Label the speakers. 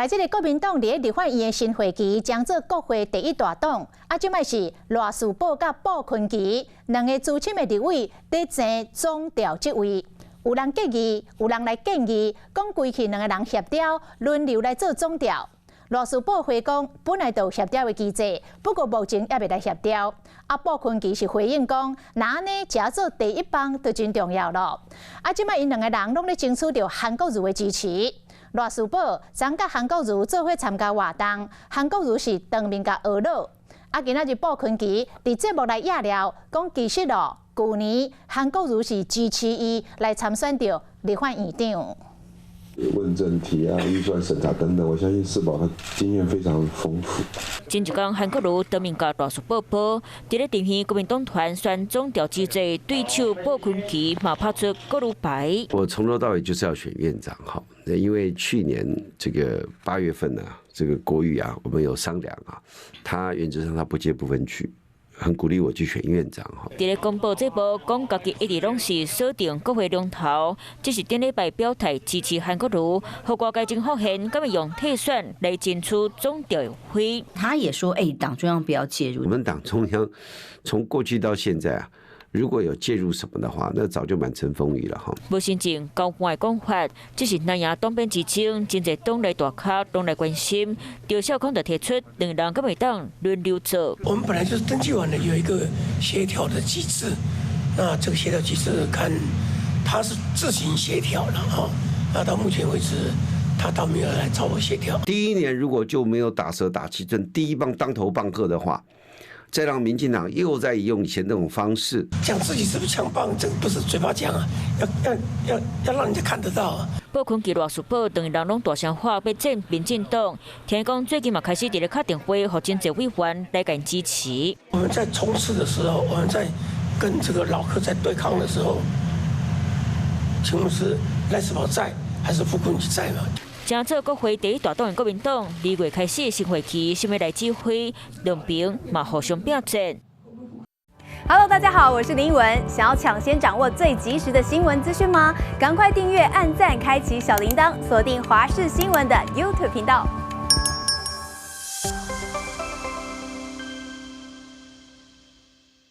Speaker 1: 來這个國民黨佇咧立法院的新會期將做國會第一大黨，啊，這擺是賴士葆佮傅崑萁兩個資深的立委佇爭總召這位。有人建議，有人來建議，講規氣兩個人協調，輪流來做總召。賴士葆回講，本來就有協調的機制，不過目前猶未來協調。啊，傅崑萁是回應講，若按呢，誠做第一棒就真重要咯。啊，這擺𪜶兩個人攏咧爭取著韓國瑜的支持。賴士葆昨佮韓國瑜做伙參加活動，韓國瑜是當面共呵咾。啊，今仔日傅崑萁佇節目來掖料，講其實咯，舊年韓國瑜是支持伊來參選著立法院長。
Speaker 2: 問政題啊、預算審查等等，我相信士葆他經驗非常豐富。
Speaker 3: 前一工韓國瑜當面共賴士葆報，佇咧立院國民黨團選總召之際，對手傅崑萁嘛拍出國瑜牌。
Speaker 4: 我從頭到尾就是要選院長，哈，那因為去年這個8月份呢，這個國瑜啊，我們有商量啊，他原則上他不接不分區。很鼓勵我去選院長哈。
Speaker 3: 佇咧廣播節目講，家己一直攏是鎖定國會龍頭，只是頂禮拜表態支持韓國瑜，予外界真發現，敢會用退選來爭取總召會。
Speaker 5: 他也說：“欸，黨中央不要介入。”
Speaker 4: 我們黨中央從過去到現在啊，如果有介入什麼的話，那早就滿城風雨了哈。
Speaker 3: 無真正交換的講法，只是藍營黨鞭之爭，真濟黨內大咖攏來關心。趙少康就提出，兩人敢會當輪流做。
Speaker 6: 我們本來就是登記完了，有一個協調的機制。那這個協調機制，看他是自行協調了哈。那到目前為止，他倒沒有來找我協調。
Speaker 4: 第一年如果就沒有打蛇打七寸，第一棒當頭棒喝的話，再讓民進黨又再用以前那種方式，
Speaker 6: 講自己是不是強棒，這個不是嘴巴講啊，要要要要讓人家看得到啊。
Speaker 3: 傅崑萁賴士葆兩人攏大聲喊欲戰民進黨，聽講最近嘛開始佇咧敲電話，予真濟委員來共支持。
Speaker 6: 我們在衝刺的時候，我們在跟這個老柯在對抗的時候，請問是賴士葆在還是傅崑萁在嘛？
Speaker 3: 爭做國會第一大黨的國民黨，2月開始新會期，啥物來指揮，兩邊嘛互相拼戰。
Speaker 7: Hello，大家好，我是林奕文。想要搶先掌握最及時的新聞資訊嗎？趕快訂閱、按讚、開啟小鈴鐺，鎖定華視新聞的 YouTube 頻道。